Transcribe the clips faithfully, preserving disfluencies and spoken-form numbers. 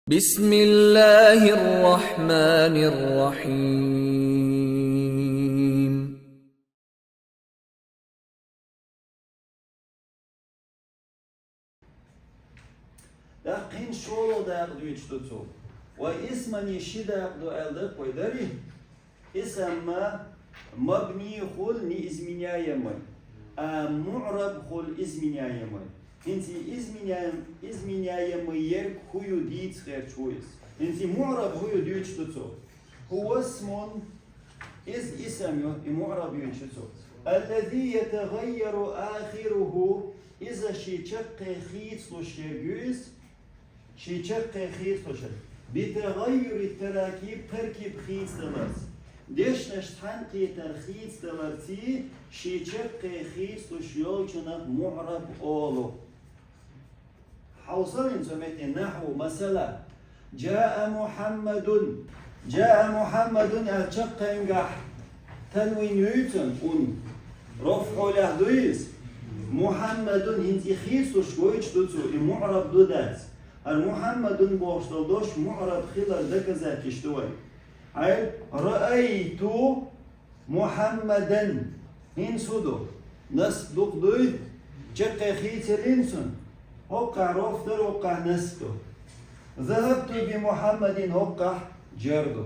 بسم الله الرحمن الرحيم. ТӀаккха кхин шолгӀа дакъа дуьйцуш ду цо. Вай исман ши дакъа ду аьлла дакъа вай дарий? Исам мабни хуьлу неизменяемый, а муъраб хуьлу изменяемый. ХӀинца и изменяем-, изменяемый ерг хӀун ю дийца гӀерташ ву иза. ХӀинца и муъраб хӀун ю дуьйцуш ду цо. هو اسم, иза исам ю, и муъраб юьйцуш ю цо. الذي يتغير آخره, иза шен чаккхе хийцалуш ерг ю иза, шен чаккхе хийцалуш ерг. بتغير التراكيب, таркиб хийцадаларца. Дешнаш цхьаьнакхетар хийцадаларций, шен чаккхе хийцалуш йолчунах муъраб олу. Хьовсал хӀинца метте, نحو, масала, جاء محمد. جاء محمد аьлла чаккхенгахь танвин юй цуьнан, ун. РофӀ хьолехь дуй иза? محمد, хӀинца и хийцалуш гойтуш ду цо, и муъраб ду дац. ХӀара محمد бохуш долу дош муъраб хилар доказать деш ду вай. Хьайр, رأيت محمدا. ХӀинца хӀун ду? Насб дукха дуй? Чаккхе хийца елла цуьнан? ХӀоккхахь рофӀ дара, хӀоккхахь насб ду. ذهبت بمحمد, хӀоккхахь джар ду.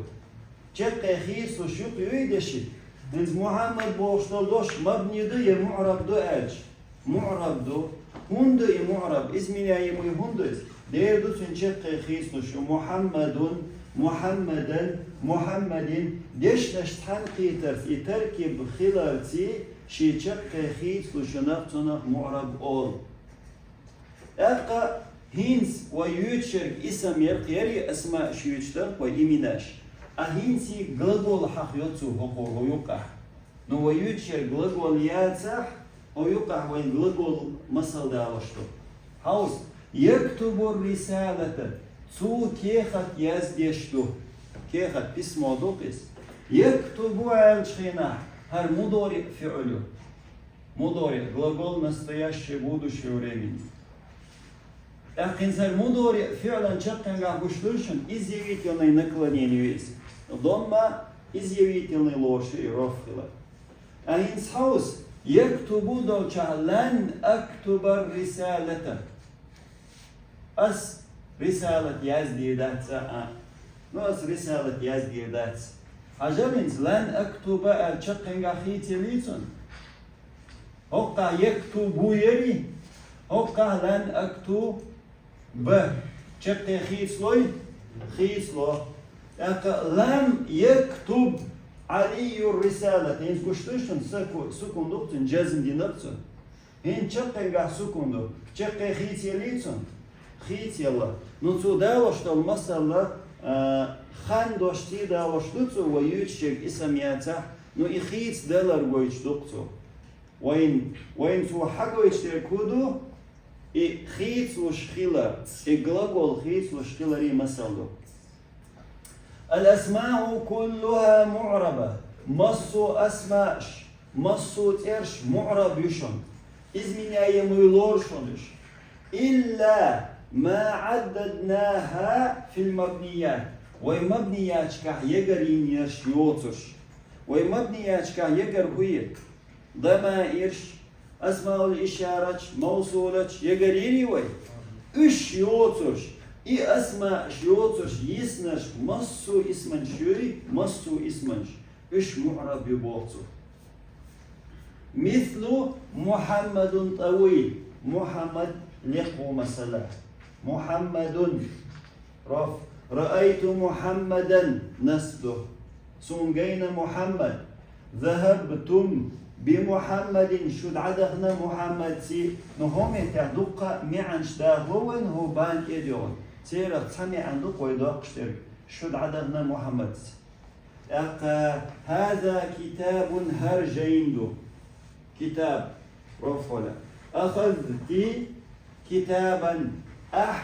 Чаккхе хийцалуш юкъа юй деши? ХӀинца Мухьаммад бохуш долу дош мабни ду я муъраб ду аьлча, муъраб ду. ХӀунда и муъраб? Изменяемый хӀунда иза? Дера ду цуьнан чаккхе хийцалуш ю: محمد, محمدا, محمد. Дешнаш цхьаьнакхетарца, и таркиб хиларций, шен чаккхе хийцалуш йолчунах цунах муъраб олу. ТӀаккха хӀинца вай юьйцуш ерг исам яра-кх, яра и асмаъ шу юьйцуш дара-кх вай, именаш. А хӀинца и глагол хьахайо цо хӀокхо хӀокху юккъехь. Ну, вай юьйцуш ерг глагол яцахь, хӀокху юккъехь вайн глагол масал далош ду. Хьовса, يكتب الرسالة, цо кехат яздеш ду. Кехат, письмо ду-кх иза. يكتب аьллачу хенахь, хӀара мудориъ фиъл ю. Мудориъ, глагол настоящего, будущего времени. ТӀаккха хӀинца хӀара мудориъ фиълан чаккхенгахь гуш ду шуна, изъявительное наклонение ю иза. Домма изъявительное лоруш ю и рофӀ хилар. ТӀаккха хӀинца хьовса, يكتب долчохь, لن أكتب الرسالة. Ас рисалат яздийр дац, а, а. Ну, ас рисалат яздийр дац. Хьажал хӀинца, لن أكتب аьлла чаккхенгахь хийца елла цуьнан? ХӀоккхахь يكتب яра, хӀоккхахь لن أكتب. Чаккхе хийцалой? Хийцало. ТӀаккха لم يكتب علي الرسالة. ХӀинца гуш ду шуна, саку-, сукун ду-кх цуьнан, джазм дина-кх цо. ХӀинца чаккхенгахь сукун ду. Чаккхе хийца елла цуьнан? Хийца елла. Ну, цо далош долу масала, а, хан дош ций далош ду цо, вай юьйцуш ерг исам яцахь, ну, и хийца далар гойтуш ду-кх цо. Вайн, вайн цо хьагойтуш дерг хӀун ду? И хийцалуш хилар, и глагол хийцалуш хиларий масал ду. الأسماء كلها معربة. Массо а асмаъш, массо а цӀерш муъраб ю шуна. Изменяемый лоруш хӀума уьш. إلا ما عددناها في المبنيات. Вай мабнияташкахь ягарйинарш йоцурш. Вай мабнияташкахь ягар хӀун ю? Дамаирш, асмаул ишараташ, мавсулаташ ягарйирий вай? Уьш йоцурш, и асмаъш йоцурш, йиснарш, массо а исманаш юй, массо а исманаш. Уьш муъраб ю боху цо. مثل محمد طويل. Мухьаммад лекха ву, масала. محمد. РофӀ. رأيت محمدا. Насб ду. Суна гайна Мухьаммад. ذهبتم بمحمد. Шу дӀадахана Мухьаммадций. Ну, хӀокху меттехь дуккха а маьӀнаш дахало вайна хӀокху бана тӀе а доьгӀна. Церах цхьа маьӀна ду-кх вай доккхуш дерг. Шу дӀадахана Мухьаммадций. ТӀаккха هذا كتاب, хӀара жайна ду. Китаб, рофӀ хьолехь. أخذت كتابا, ахь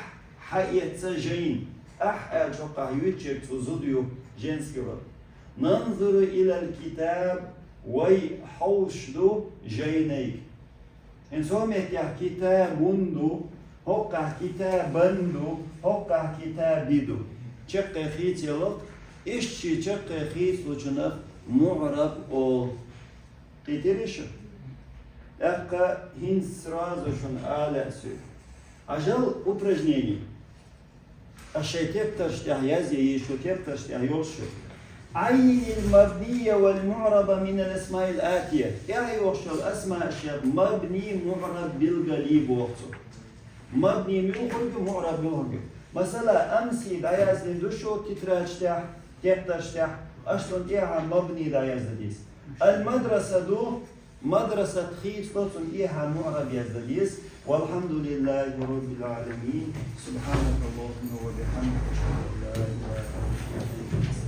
хьаэцна жайна. Ахь аьлча хӀокхахь юьйцуш ерг цу зуда ю, женский род. ننظر إلى الكتاب, вай хьовсуш ду жайнайга. ХӀинца хӀокху меттехь كتاب ду, ХӀоккхахь китабан ду, хӀоккхахь китаби ду. Чаккхе хийцаялахь, иштта чаккхе хийцалучунах муӀраб олу. Кхийтирий шу? ТӀаккха хӀинца сразу шуна ала лаьа соьга. Ӏажал упражнение. Ас шайн тептарш тӀехь язъе йиш ю, тептарш тӀехь йолуш ю. عين المبني والمعرب من الأسماء الآتية. ТӀехь йогӀуш йолу асмаъашех мабни, муӀраб билгалйе боху цо. Мабни муьлхарг ю, муӀраб муьлхарг ю. Масала, амси дӀаяздина ду шу тетрадаш тӀехь, тептарш тӀехь, аш цунна тӀехьа мабни дӀаяздан деза. Ал-мадраса ду, мадрасат хийцало, цунна тӀехьа муӀраб яздан деза. والحمد لله رب العالمين. سبحانك اللهم وبحمدك، أشهد أن لا إله إلا أنت، أستغفرك.